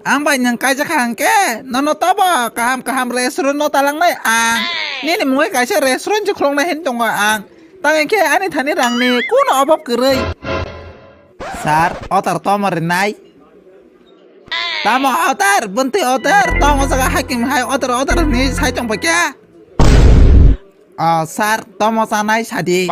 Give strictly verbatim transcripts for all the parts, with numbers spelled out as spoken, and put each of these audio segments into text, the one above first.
Ang bai nwng kaijak kha hwnkhe, nono tobo kaham kaham restaurant no talangnai ang. Nini mungwi kaisa restaurant se khuloknai hin tongo ang. Tang hinkhe ani thani rangni kuno obab kwrwi. Sir, order tomo rinai? Tamo order, bwntwi order, tamo jaga hakim hai order, order hinwi sai tongphaikha. O sir, tomo chanai sadi.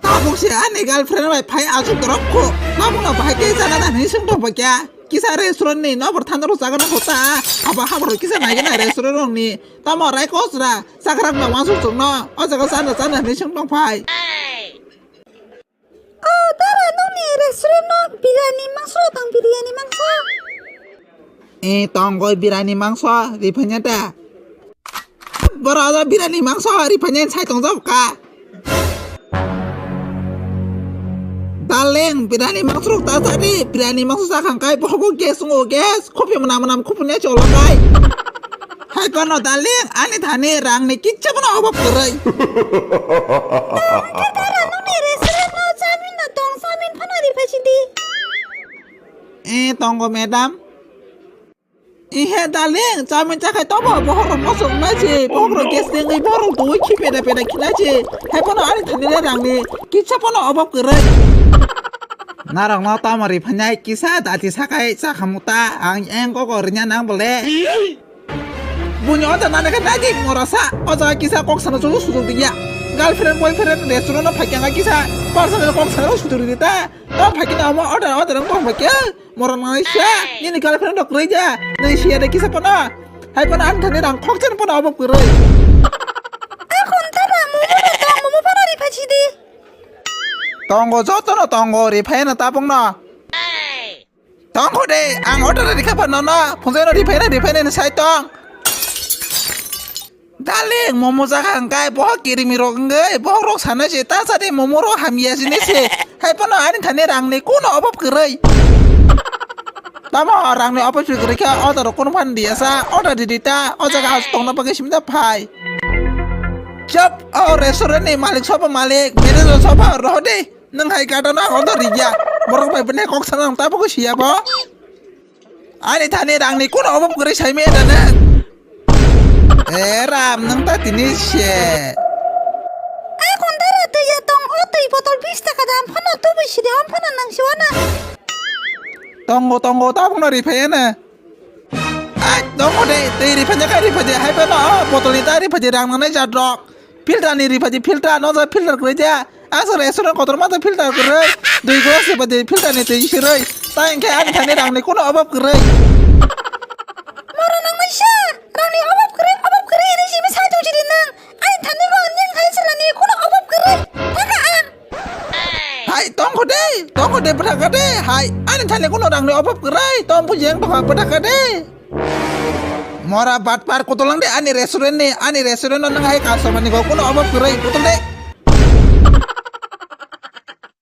Tabuk se ani girlfriend bai phai aswk dorok kho. Tabukno bahai tei chana da hinwi swng tongphaikha. Kisa restaurant ni nokbar thani rok chagana kho ta. Abo habar rok kisa naigena restaurant rok ni. Tamo rai kosra, chakrak no wansuk chwngno. O jaga chana chana hinwi swng tongphai. O dara, nokni restaurant no biryani mangso tong, biryani mangso. E, tongoi biryani mangso, riphanya da. Boro aja biryani mangso riphanya sai tong jab ka. Darling, biryani mangso rok ta chadi, biryani mangso chakhang kai bohogo gas wngo, gas. Khopi mwnam mwnam khupuni cholo kai. Hai kono darling, ani thani rangni kicha bono obab kwrwi. Tongkhe dara nokni restaurant no chowmin no tong, chowmin phano riphai sidi. Eh, tongo madam. Ihe darling, chowmin chakhai tobo bohok rok mosok nai se, bohok rok gas tengwi bohok rok tongwi khi peda peda khinai se. Hai bono ani thani le rangni kicha bono obab kwrwi. Narok no tamo riphainai kisa dati sakai chakhamu ta ang eng koko rinya nang bole. Buini order nana khe nai di morasa. O jaga kisa kok sana sujuk sujuk diya. Girlfriend, boyfriend, restaurant no phaikya kisa personal kok sana sujuk di ta. Tamo phaikya na omo order, order wng tong phaikya. Moro nai sia. Nini girlfriend rok kwrwi ja. Nai sia de kisa pono. Hai pono ang thani rang khok chen pono obo kwrwi. Akhon ta ba mumu no tong, mumu pono ri phachi di. Tongo joto no tongo, ri phai na tapung no. Tongkho de, ang order rikha ba nono, phunjai no riphai na, riphai na sai tong. Darling, momo jaga hwnkhe bohok kirimi rok wngwi, bohok rok sana se ta sadi momo rok hamya sini se. Hai pono ani thani rangni kuno obab kwrwi. Tamo rangni obab kwrwi khe order rok kuno phan diya sa, order di di ta, o jaga house tongna bagwi simda phai. Chop, o restaurant ni malik sobo malik, manager sobo rohde. Nwng hai gada no ang order ri ya. Borok bai bini kok sana ang tabuk siya bo. Ani thani rangni kuno obab kwrwi saimi da nwng. E ram nwng ta tini se. Ai kon dara twi ya tong o twi botol bis taka dam phano tubui sidi om phano nang siwana. Tongo tongo tabuk no riphai na. Ai tongo de twi riphai ya kai riphai ya hai phano o botol ni ta riphai ya rang nangnai jat rok. Filter ni ri phaidi filter, no ja filter kwrwi de. Aswk restaurant kotor ma filter kwrwi. Dui glass ri phaidi filter ni twi sirwi. Ta hinkhe ani thani rang ni kuno obab kwrwi. Moro nang mai sa, rang ni obab kwrwi, obab kwrwi hinwi simi sai tong sidi nang. Ani thani bo ani khai sala ni kuno obab kwrwi. Thaka ang. Hai tongkho de, tongkho de bwthaka de. Hai ani thani kuno rang ni obab kwrwi. Tong bujeng tongkha bwthaka de. Mora batpar kutulang de ani restaurant ni, ani restaurant no nang hai customer ni go kuno obo kwrwi kutul de.